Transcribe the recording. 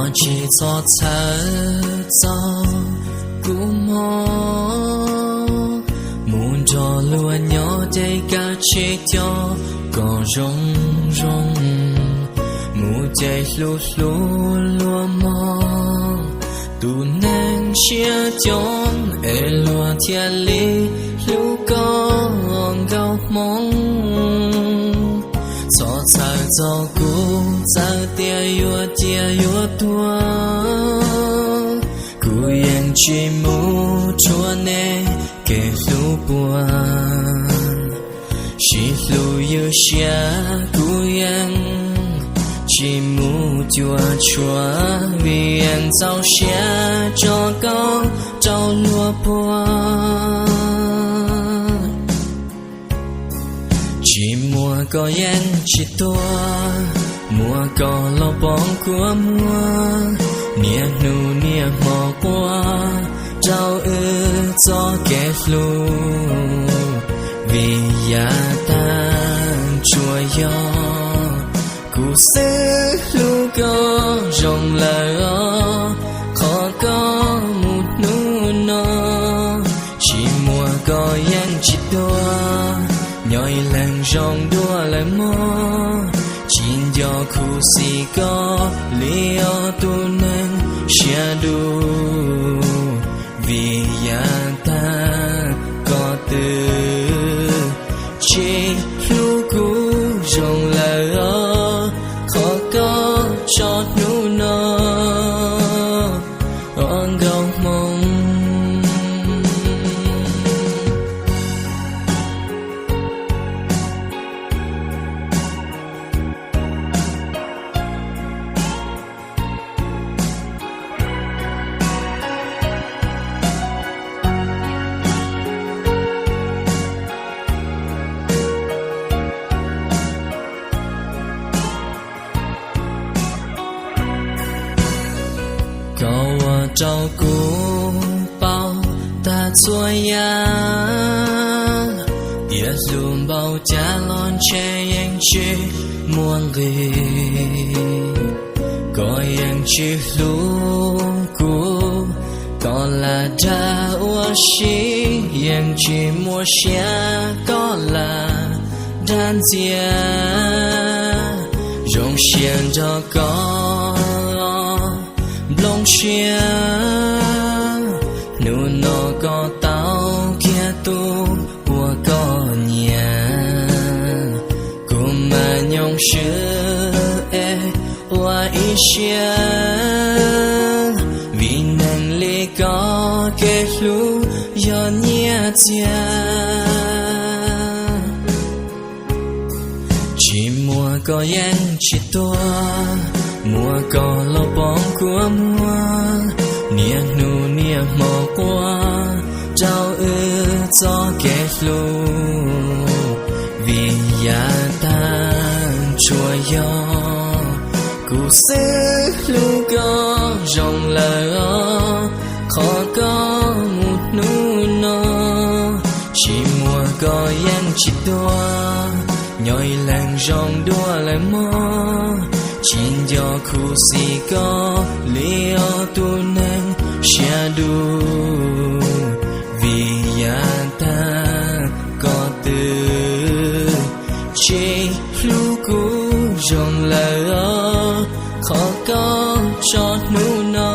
Tsis txhob txhawj txog kua muag, mus nrog luag nyob ces kav tsij coj kom zoo zoo, mus ces hlub hlub luag mog. Tus neeg siab coob es luag thiaj li hlub koj nkauj hmoob. Txhob txhawj txog kuv txawm tias yuav ciaj yuav tuag, kuv yeej tsis mus rhuav nej kev hlub puag. Sib hlub ywj siab kuv yeej tsis mus cuam tshuam, vim yeej txaus siab tso koj rau luag puag. Tsis muaj koj yeej tsis tuag, muaj koj los poob kua muag, niaj hnub niaj hmo quaj rau wb txoj kev hlub, vim yav tag tsuas yog kuv xwb hlub koj zoo lawm os, qhov koj mus hnub no. Tsis muaj koj yeej tsis tuag, nyob ib leeg zoo dua lawm mog. Tsis nco khuv xim koj li os tus neeg siab dub, vim yav tag koj twb tsis hlub kuv zoo lawm os, qhov koj tso hnub no os nkauj hmoob. Koj ua rau kuv paub tag txhua yam, tias hlub npaum cas los ntshe yeej tsis muaj nqis. Koj yeej tsis hlub kuv, koj lam dag ua si, yeej tsis muaj siab koj lam dag ntxias. Zoo siab nrog koj nplooj siab, hnub no koj tau kiag tus uas koj nyiam, kuv mas nyob swb es ua ib siab, vim neeg li koj kev hlub yog nyiaj txiag. Tsis muaj koj yeej tsis tuag, muaj koj los poob kua muag, niaj hnub niaj hmo quaj rau wb txoj kev hlub, vim yav tag tsuas yog kuv xwb hlub koj zoo lawm os, qhov koj mus hnub no. Tsis muaj koj yeej tsis tuag, nyob ib leeg zoo dua lawm mog. Tsis nco khuv xim koj li os tus neeg siab dub, vim yav tag koj twb tsis hlub kuv zoo lawm os, qhov koj tso hnub no.